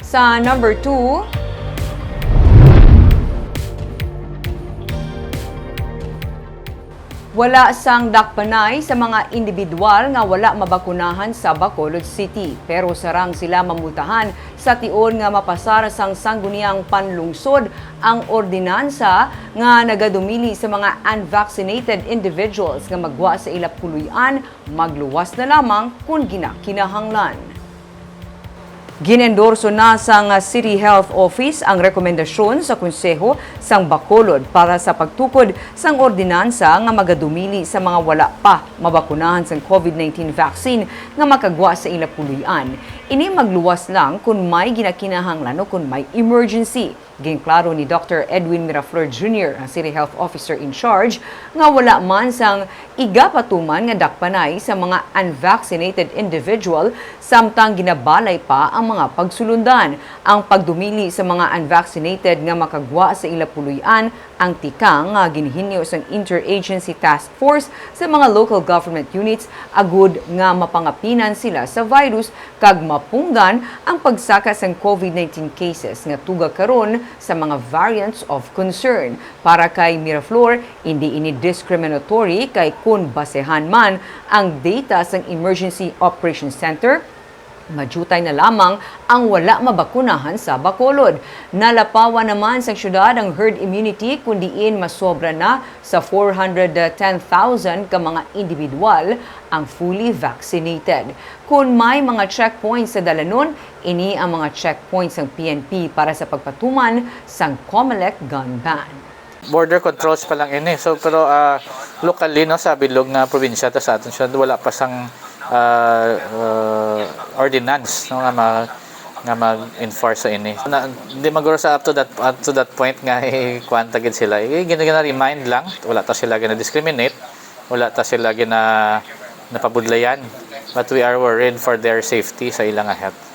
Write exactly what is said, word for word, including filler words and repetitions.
Sa number two, wala sang dakpanay sa mga individual nga wala mabakunahan sa Bacolod City, pero sarang sila mamultahan sa tion nga mapasar sang Sangguniang Panlungsod ang ordinansa nga nagadumili sa mga unvaccinated individuals nga maggwa sa ila puloy-an, magluwas na lamang kon ginakinahanglan. Gin-endorso na sang City Health Office ang rekomendasyon sa Konseho sang Bacolod para sa pagtukod sang ordinansa nga magadumili sa mga wala pa mabakunahan sang COVID nineteen vaccine nga makagwa sa ila puloy-an. Ini magluwas lang kon may ginakinahanglan o kon may emergency. Ginklaro ni Doctor Edwin Miraflor Junior, ang City Health Officer in Charge, nga wala man sang igapatuman nga dakpanay sa mga unvaccinated individual, samtang ginabalay pa ang mga pagsulundan. Ang pagdumili sa mga unvaccinated nga makagwa sa ila puloy-an ang tikang nga ginhinyo sang Interagency Task Force sa mga local government units, agud nga mapangapinan sila sa virus kag mapunggan ang pagsaka sang COVID nineteen cases nga tuga karon sa mga variants of concern. Para kay Miraflor, indi ini discriminatory, kay kon basehan man ang data sang Emergency Operations Center, madiutay na lamang ang wala mabakunahan sa Bacolod. Nalapawan naman sang syudad ang herd immunity, kun diin masobra na sa four hundred ten thousand ka mga individual ang fully vaccinated. Kun may mga checkpoints sa dalanon, ini ang mga checkpoints sang P N P para sa pagpatuman sang COMELEC gun ban. Border controls pa lang ini. So, pero, ah, locally, no, sa bilog nga probinsya, ta sa aton siyudad, wala pa sang, ah, ah, ordinance, no, nga ma-, nga mag-enforce sa ini. Na, di maguro sa up to that, up to that point nga, eh, kuwan ta gid sila. Eh, gina-, gina-remind lang, wala ta sila gina-discriminate, wala ta sila gina-, napabudlayan. But we are worried for their safety sa ila nga health.